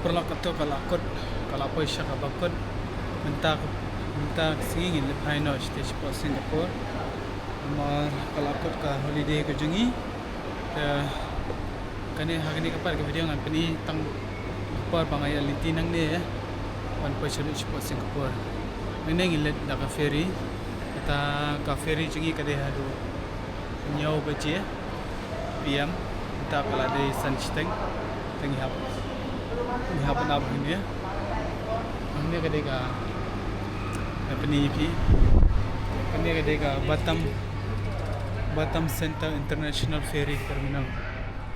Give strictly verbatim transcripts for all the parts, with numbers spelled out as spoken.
Paralok, kato ka la kut, ka la poi sha kaba kut. Mynta, mynta ka sngi ngin leit phai noh shatei shapoh Singapore. Namar ka la kut ka holiday ka jong ngi. Te kane, ha kane ka part ka video ngan pyni tang ka por ba nga ïa leit nangne, eh, ban poi sha shapoh Singapore. Nangne ngin leit da ka ferry. Kata ka ferry jong ngi ka dei haduh hynñiew baje P M. Mynta ka la dei san shiteng. Te ngi hap, ngi hap ban ap hangne. Hangne ka dei ka, ka pyni ïa phi. Kane ka dei ka Batam, Batam Center International Ferry Terminal.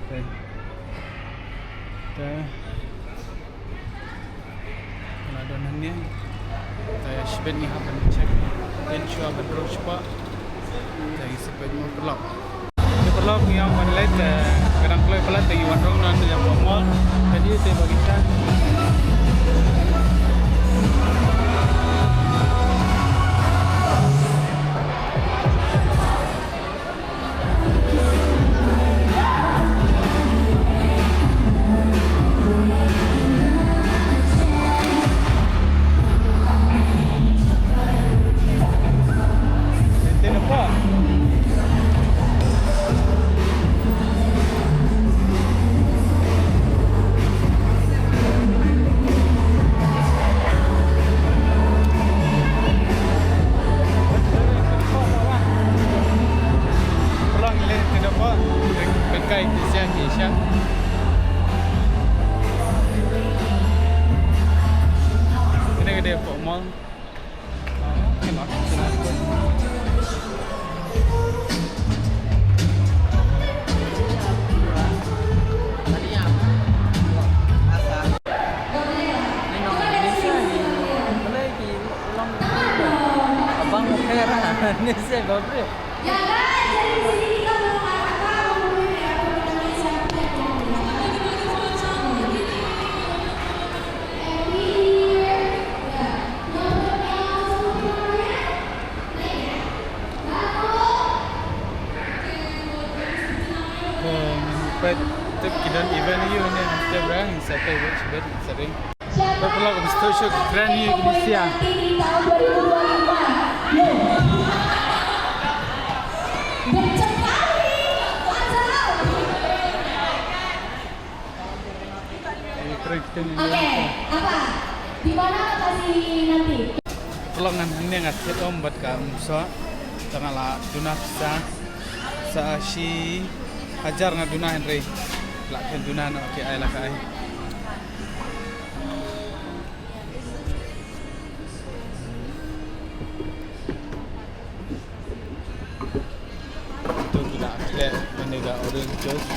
Te, te, la don hangne. Te shibit ngi hap ban check in shuwa ban rung shapoh. Te ngi sa peit mo paralok. Paralok, ngi ong ban leit, eh, ka dang kloi palat, te ngi wan rung noh ïa ka mall. Te dei te ba ngi sha. Kane ka dei hapoh mall. Peit, tip ki don event ïa u ne, step rang sa peit wet shibit sa ring. Peit paralok, mesti shoot kren ïa ki mesti ïa. Oke, apa? Di mana lokasi nanti? Paralok, ngan hangne nga thied um bad ka umsoh. Te nga la duna pisa sa shi hajar nga duna, hynrei la khlem duna noh, ki ai la ka ai. To ki la khleh ïa kane ka orange juice.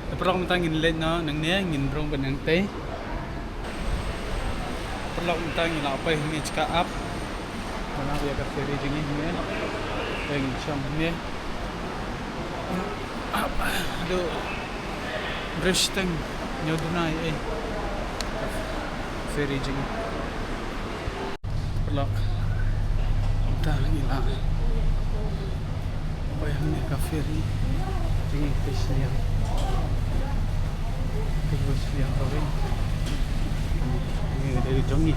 Te paralok, mynta ngin leit noh nangne, ngin rung beit nangtei. Paralok, mynta ngi la poi hangne, check up. Mynta ïa ka ferry jong ngi hangne. Te ngin shong hangne. Aduh. Bridge teng, ñiew duna ei ei. Ferry jong ngi. Paralok. Mynta ngi la poi hangne ka ferry jong ngi, te shiliang. Te shiliang ka wei. Ngi dei jong ngi.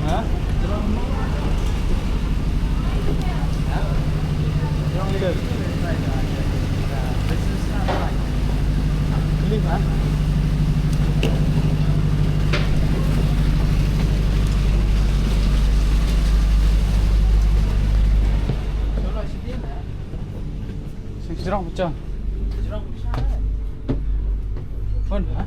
Ha? Sing sirong pecah. Pun, ha?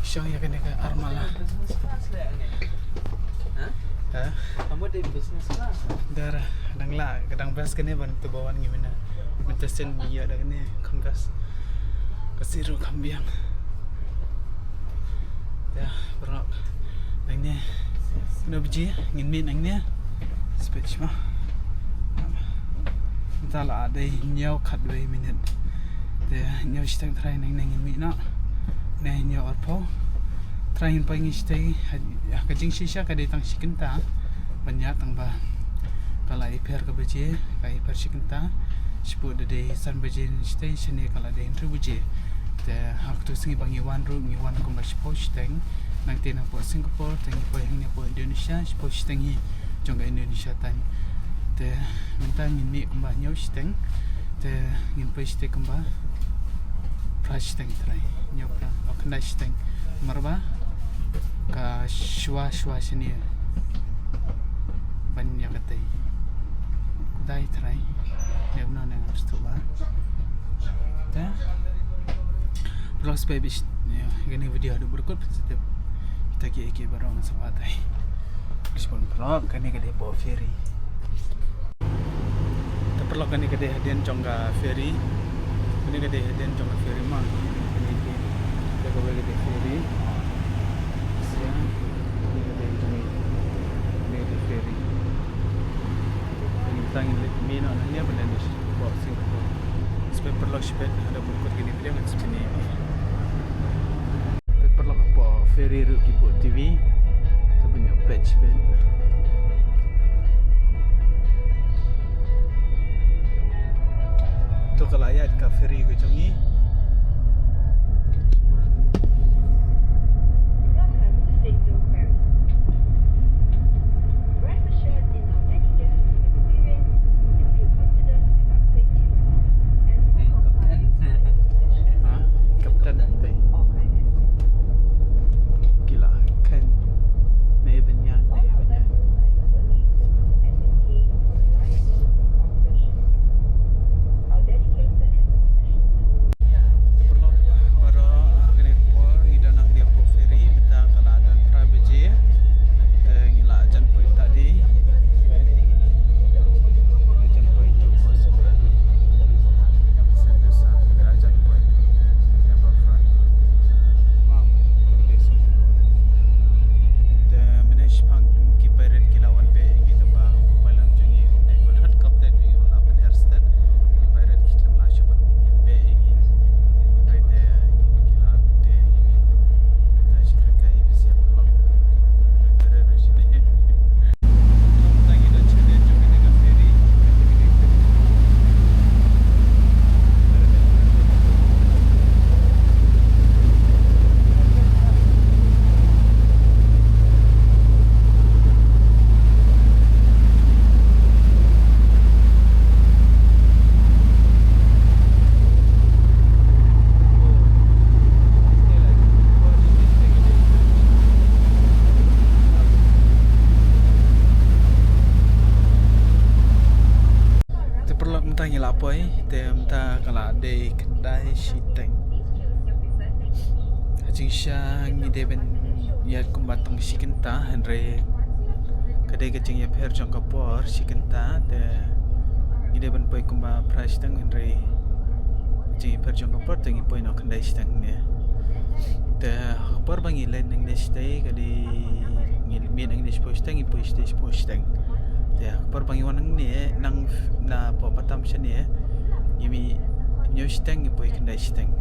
Shong ïa kane ka armala. Business class le ne? Ha? Ha? Kamu dei business class? Dara, dang lah, ka dang best kane ban tu ba wan ngi mynne. Mynta sien ngi ïa da kane kham gas. Ka siro kham biang. Te paralok, nangne, kano baje ngin mih nangne? Speech ma. Mynta la dei hynñiew khatwei minit. Te hynñiew shiteng trai nangne ngin mih noh. Ne hynñiew arphew. Trai ngin poi ngi shatei, ha, ha ka jingshisha ka dei tang shi kynta ban ïaid tang ba ka la ïapher ka baje, ka ïapher shi kynta. Shiphew da dei san baje ngi shatei, shane ka la dei hynriew baje. Te ha katu sngi ba ngi wan ruh, ngi wan kumba shiphew shiteng. Nangta na pdeng Singapore, te ngi poi hangne pdeng Indonesia, shiphew shiteng hi jong ka Indonesia time. Te mynta ngin mih kumba hynñiew shiteng. Te ngin poi shatei kumba phra shiteng trai. Hynñiew phra, oh, khyndai shiteng. Namar ba ka shuwa shuwa shane ban ïa katei. Khublei trai. Ne bynta ne ngan sdang ba. Te paralok, sngewbha ba ïa kane ka video haduh ba kut, pynban sa tip kita kiei kiei baroh ngan sa batai. Sngewbha paralok, kane ka dei hapoh ferry. Te paralok, kane ka dei hadien jong ka ferry. Kane ka dei hadien jong ka ferry ma. Kane ka dei, kane ka dei ferry. Sia, kane ka dei jong, kane ka dei ferry. Te mynta ngin leit mih noh nangne ban leit hapoh Singapore. Sngewbha paralok, sngewbha haduh ba kut kine ki video ngan sa pyni. Paralok, hapoh ferry ruh ki buh T V. Te ban ïa peit shibit. To ka la ïaid ka ferry ka jong ngi. Welcome to Singapore Ferry. Rest assured, in our many years of experience, we feel confident with our safety record and full compliance with international and local organizations. Ki la khein. Naei ban ïaid, naei ban ïaid. Our dedicated and professional Te paralok baroh, ha kane ka por ngi don hangne hapoh ferry, mynta ka la don phra baje. Te ngi la jan poi tadi. Ngi jan poi tu ko so. Sen tu sa, ngi la jan poi. Te mynne shaphang ki pirate ki la wan beh ïa ngi, tangba u pilot jong ngi, u pilot captain jong ngi u la pynher stet. Ki pirate ki khlem lah shuh ban beh ïa ngi. Hynrei te ki la teh ïa ngi. Te shu kren kai bisi ïa paralok. Te re re shane. Te paralok, mynta ngi la poi, te mynta ka la dei khyndai shiteng. Ha jingshisha ngi dei ban ïaid kumba tang shi kynta, hynrei ka dei ka jingïapher jong ka por shi kynta, te ngi dei ban poi kumba phra shiteng, hynrei jingïapher jong ka por te ngi poi noh khyndai shiteng ne. Te ha ka por ba ngi leit nangne shatei ka dei, ngi mih nangne shiphew shiteng, ngi poi shatei shiphew shiteng. Te ha ka por ba ngi wan nangne, nang na pdeng Batam shane, ngi mih hynñiew shiteng, ngi poi khyndai shiteng.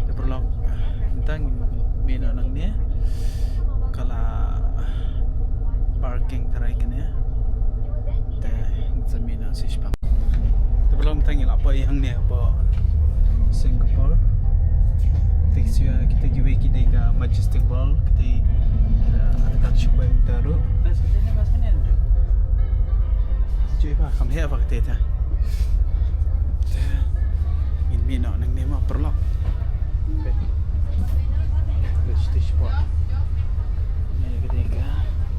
Te paralok, mynta ngi mih noh nangne. Ka la parking tharai kane. Te ngin sa mih noh shi shipang. Te paralok, mynta ngi la poi hangne hapoh Singapore. Te ki shu, kita kiwei ki dei ka Majestic World, kita ki la, kita ki shu poi mynta ruh. Shu pha, kham heh pha kita ta. Te ngin mih noh nangne ma paralok. Peit. Peit shatei shapoh. Ngi ka dei ka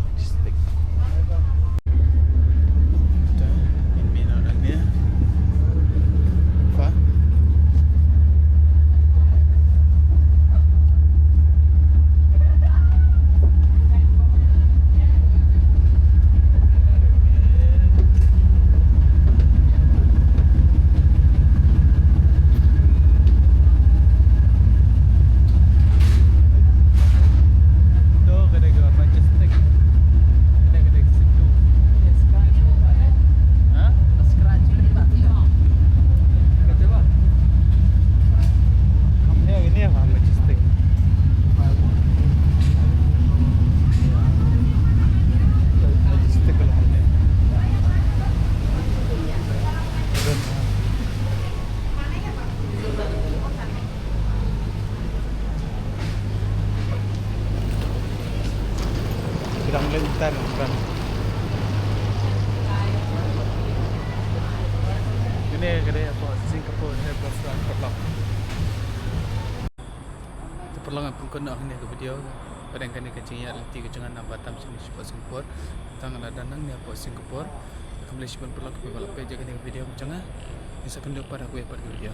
Majestic. Te ngin mih noh nangne. Pha. Ne ka dei hapoh Singapore Harbour Front paralok. Te paralok, nga pynkut noh hangne ka video. Pdeng kane ka jingïaid lynti ka jong nga namar ba tam shane shapoh Singapore. Tang nga la dang nang ne hapoh Singapore. Khublei shibun paralok kiba la peit ïa kane ka video ka jong nga. Ngin sa ïakynduh pat ha kawei pat ka video.